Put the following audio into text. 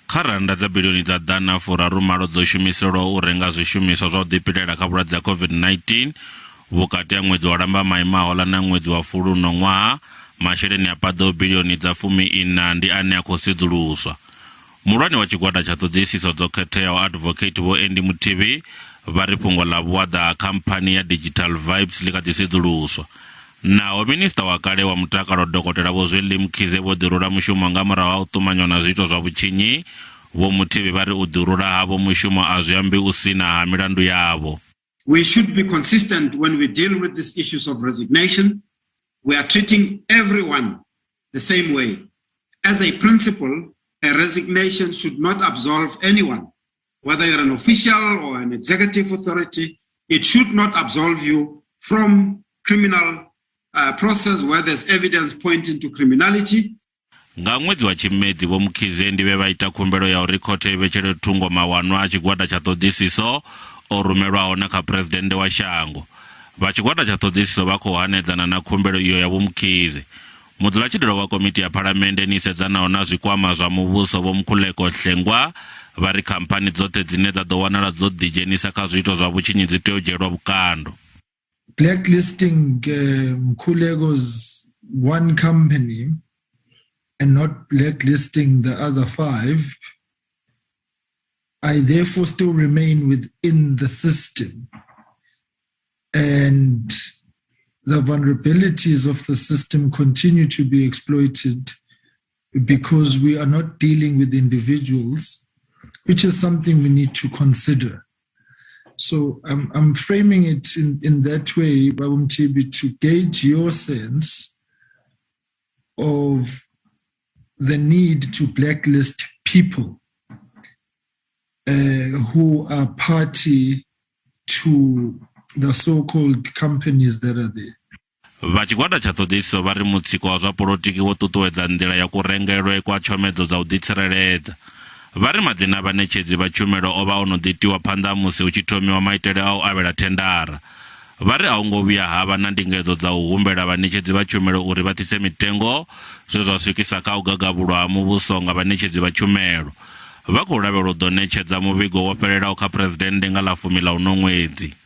Kha rannda dza bilioni dza ḓana furaru malo dzo shumiselwaho u renga zwishumiswa zwa u ḓipilela kha vhulwadze ha COVID-19 vhukati ha ṅwedzi wa Lambamai mahoḽa na ṅwedzi wa Fulwi uno ṅwaha, masheleni a paḓaho bilioni dza fumi iṋa ndi ane a khou sedzuluswa. Muhulwane wa tshigwada tsha ṱhoḓisiso dzo khetheaho Advocate Vho Andy Muthibi vha ri fhungo ḽa vhuaḓa ha khamphani ya Digital Vibes ḽi kha ḓi sedzuluswa. Naho minisiṱa wa kale wa mutakalo Dokotela Vho Zweli Mkhize vho ḓirula mushumo nga murahu ha u ṱumanywa na zwiito zwa vhutshinyi, Vho Muthibi vha ri u ḓirula havho mushumo a zwi ambi u sina ha milandu yavho. We should be consistent when we deal with these issues of resignation. We are treating everyone the same way. As a principle, a resignation should not absolve anyone. Whether you're an official or an executive authority, it should not absolve you from criminal uh, process where there's evidence pointing to criminality. Nga ṅwedzi wa Tshimedzi, Vho Mkhize ndi vhe vha ita khumbelo ya uri khothe i vhetshele thungo mawanwa a tshigwada tsha ṱhoḓisiso o rumelwaho na kha Phresidennde wa shango. Vha tshigwada tsha ṱhoḓisiso vha khou hanedzana na khumbelo iyo ya Vho Mkhize. Mudzulatshidulo wa komiti ya phalamennde ni sedzanaho na zwikwama zwa muvhuso Vho Mkhuleko Hlengwa vha ri khamphani dzoṱhe dzine dza ḓo wanala dzo ḓidzhenisa kha zwiito zwa vhutshinyi dzi tea u dzhielwa vhukando. Blacklisting uh, Mkhuleko's one company and not blacklisting the other five, I therefore still remain within the system. And the vulnerabilities of the system continue to be exploited because we are not dealing with individuals, which is something we need to consider. So I'm, I'm framing it in, in that way, Baba Mothibi, to gauge your sense of the need to blacklist people uh, who are party to the so-called companies that are there. Vha tshigwada tsha ṱhoḓisiso vha ri mutsiko wa zwa polotiki wo ṱuṱuwedza nḓila ya kurengelwe kwa tshomedzo dza u ḓitsireledza. Vha ri madzina a vhaṋetshedzi vha tshumelo o vha o no ḓi tiwa phanḓa ha musi hu tshi thomiwa maitele a u avhela thendara. Vha ri a hu ngo vhuya ha vha na ndingedzo dza u humbela vhaṋetshedzi vha tshumelo uri vha tsitse mitengo, zwe zwa swikisa kha u gagavhulwa ha muvhuso nga vhaṋetshedzi vha tshumelo. Vha khou lavhelwa u ḓo ṋetshedza muvhigo wo fhelelaho kha Phresidennde nga ḽa fumi ḽa uno ṅwedzi.